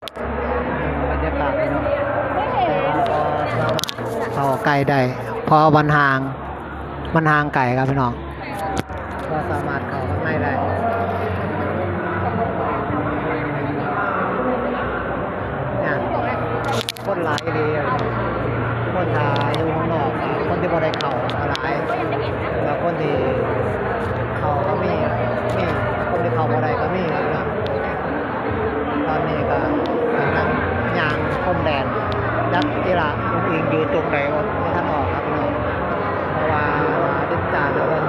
ບັນຍາກາດພີ່ນ້ອງ ແຕ່ວ່າບໍ່ສາມາດເຂົ້າໃກ້ໄດ້ ເພາະມັນຫ່າງ ມັນຫ່າງໄກຄັບພີ່ນ້ອງ ບໍ່ສາມາດເຂົ້າຂ້າງໃນໄດ້ ຍາກ ຄົນຫຼາຍອີ່ຫຼີ ຄົນຖ້າຢູ່ຂ້າງນອກ ຄົນທີ່ບໍ່ໄດ້ເຂົ້າກໍຫຼາຍ ແລ້ວຄົນທີ່ເຂົ້າກໍມີ ມີ ຄົນທີ່ເຂົ້າບໍ່ໄດ້ກໍມີເນາະ. ຕອນນີ້ກໍກຳລັງຍ່າງພົມແດນ ຈັກອີ່ຫຼ້າອຸ້ງອິງຢູ່ຕົງໃດບໍ່ ບໍ່ທັນອອກຄັບພີ່ນ້ອງ ເພາະວ່າຕິດຕາມເບິ່ງ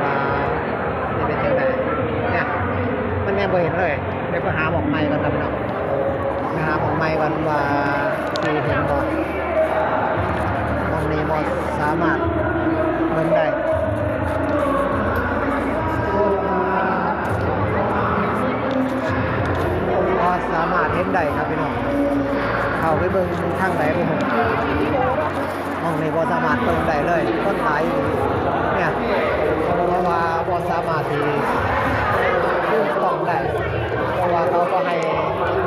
ວ່າຊິເປັນຈັ່ງໃດ ເນຍ ມັນແນມບໍ່ເຫັນເລີຍ ດຽວໄປຫາໝ່ອງໃໝ່ກ່ອນຄັບພີ່ນ້ອງ ໄປຫາໝ່ອງໃໝ່ກ່ອນວ່າຊິເຫັນບໍ່ ໝ່ອງນີ້ບໍ່ສາມາດເບິ່ງໄດ້ ບໍ່ສາມາດເຫັນໄດ້ຄັບພີ່ນ້ອງ ເຂົ້າໄປເບິ່ງທາງໃດບໍ່ຮູ້ ຫ້ອງນີ້ບໍ່ສາມາດເບິ່ງໄດ້ເລີຍ ຄົນຫຼາຍຢູ່ ເນຍ ເພາະວ່າບໍ່ສາມາດທີ່ ຄືກ້ອງໄດ້ ເພາະວ່າເຂົາບໍ່ໃຫ້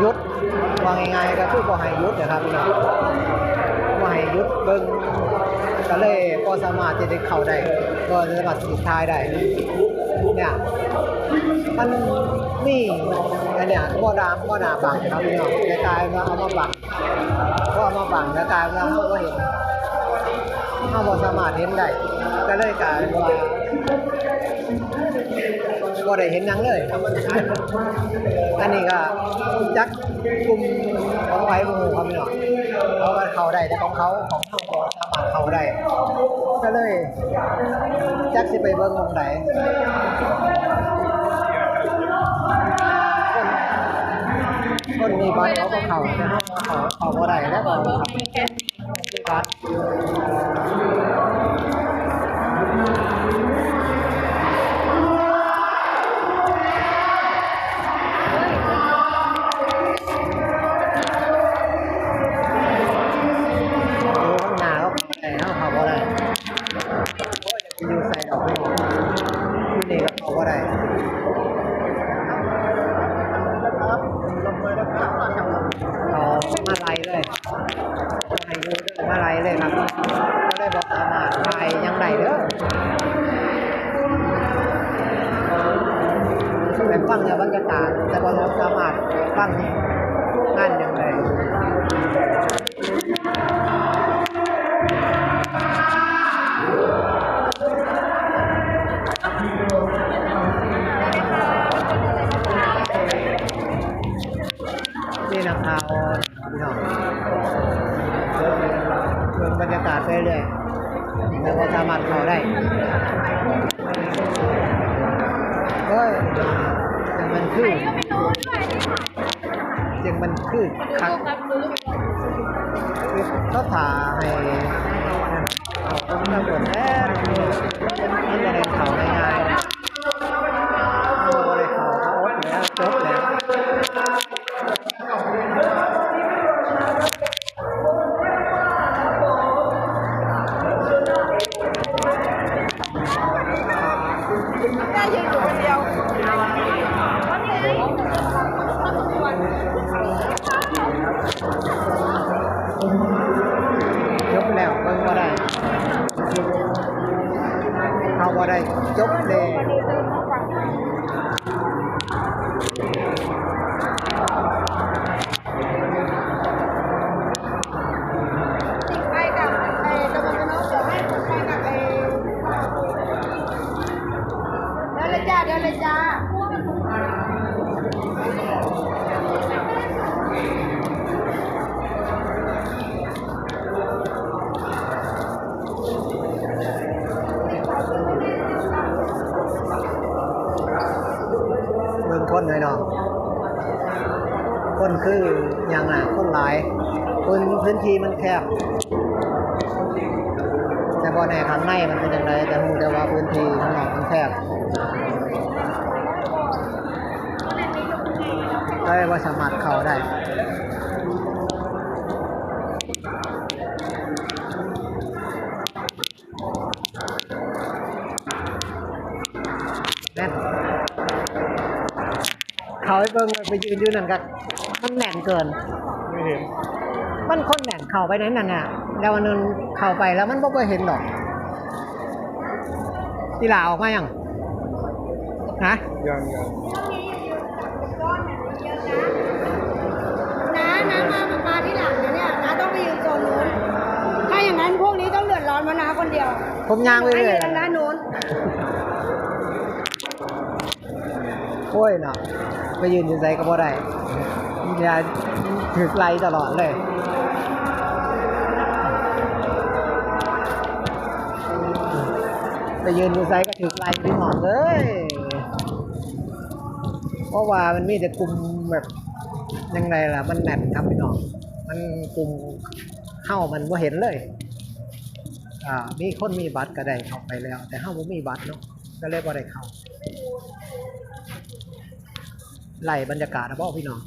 ຢຸດ ເວົ້າງ່າຍໆກໍຄືບໍ່ໃຫ້ຢຸດນະຄັບພີ່ນ້ອງ ບໍ່ໃຫ້ຢຸດເບິ່ງ ກໍເລີຍບໍ່ສາມາດທີ່ຈະເຂົ້າໄດ້ ບໍ່ສາມາດຊິຖ່າຍໄດ້ ເນຍ ມັນມີອັນເນຍ ບໍ່ໜ້າ ບໍ່ໜ້າບັງຄັບພີ່ນ້ອງ ແຕ່ກາຍວ່າເອົາມາບັງ ເພາະເອົາມາບັງແລ້ວກາຍວ່າເຮົາບໍ່ເຫັນ ເຮົາບໍ່ສາມາດເຫັນໄດ້ ກໍເລີຍກາຍເປັນວ່າບໍ່ໄດ້ເຫັນຫຍັງເລີຍ ອັນນີ້ກໍຈັກກຸ່ມຂອງໃຜບໍ່ຮູ້ຄັບພີ່ນ້ອງ ເຂົາກໍເຂົ້າໄດ້ແຕ່ຂອງເຂົາ ຂອງເຮົາບໍ່ສາມາດເຂົ້າໄດ້ ກໍເລີຍ ຈັກຊິໄປເບິ່ງໝ່ອງໃດ ຄົນ ຄົນມີບັດເຂົາກໍເຂົ້າ ແຕ່ເຮົາເຂົ້າ ເຂົ້າບໍ່ໄດ້ແລ້ວ ເຂົາມີບັດ ໂອ້ ຂ້າງໜ້າເຮົາ ແຕ່ເຮົາເຂົ້າບໍ່ໄດ້ ໂອ້ຍ ຢູ່ໃສດອກ ຢູ່ນີ້ກໍເຂົ້າບໍ່ໄດ້ ເຂົາມາໄລ່ເລີຍ ໃຫ້ຢູ່ເດີ ມາໄລ່ເລີຍຄັບ ກໍເລີຍບໍ່ສາມາດຖ່າຍຫຍັງໄດ້ເດີ ໄດ້ຟັງແຕ່ບັນຍາກາດ ແຕ່ບໍ່ສາມາດຟັງງານຫຍັງໄດ້. ນີ້ນັກຂ່າວພີ່ນ້ອງ ເບິ່ງບັນຍາກາດໄປເລື້ອຍ ແຕ່ບໍ່ສາມາດເຂົ້າໄດ້ ໂອ້ຍ ຈັ່ງມັນຄື ຈັ່ງມັນຄືຄັກ ເຂົາຖ້າໃຫ້ ເຂົ້າຕົງຕຳຫຼວດແທ້ ມັນບໍ່ໄດ້ເຂົ້າງ່າຍໆ ເຮົາບໍ່ໄດ້ເຂົ້າ ກໍອົດແລ້ວ ຈົບແລ້ວ. ຈົບແລ້ວ ເບິ່ງບໍ່ໄດ້ ເຮົາບໍ່ໄດ້ ຈົບແລ້ວ. ໄປກັບໄອ້ ໄປກັບໄອ້ ເດີນເລີຍຈ້າ ເດີນເລີຍຈ້າ. ເບິ່ງຄົນໜ້ອຍເນາະ ຄົນຄືຫຍັງນະ ຄົນຫຼາຍ ພື້ນ ພື້ນທີ່ມັນແຄບ ແຕ່ບໍ່ແນ່ຂ້າງໃນມັນເປັນຈັ່ງໃດ ແຕ່ຮູ້ແຕ່ວ່າພື້ນທີ່ຂ້າງນອກມັນແຄບ ເລີຍບໍ່ສາມາດເຂົ້າໄດ້. ແມ່ນ ເຂົ້າໄປເບິ່ງ ໄປຢືນຢູ່ນັ້ນກໍ มันแน่นเกิน ไม่เห็น มันคนแน่นเข้าไปในนั้นน่ะ แล้วมันเข้าไปแล้วมันบ่บ่เห็นดอก อีหล่าออกมายัง ฮะ ยังยัง น้าน้ามามาที่หลังนะเนี่ยน้าต้องไปยืนโซนนู้น ถ้าอย่างนั้นพวกนี้ต้องเดือดร้อนเพราะน้าคนเดียว ผมย่างไปเรื่อย ให้ยืนทางด้านนู้น โอ้ยเนาะ ไปยืนอยู่ไสก็บ่ได้ อย่า ถืกไล่ตลอดเลย ไปยืนอยู่ไสก็ถืกไล่พี่น้องเอ้ย เพราะว่ามันมีแต่กลุ่มแบบ ยังไงล่ะ มันแน่นครับพี่น้อง มันกลุ่มเฮามันบ่เห็นเลย อ่า มีคนมีบัตรก็ได้เข้าไปแล้ว แต่เฮาบ่มีบัตรเนาะ ก็เลยบ่ได้เข้า ไล่บรรยากาศนะบ่พี่น้อง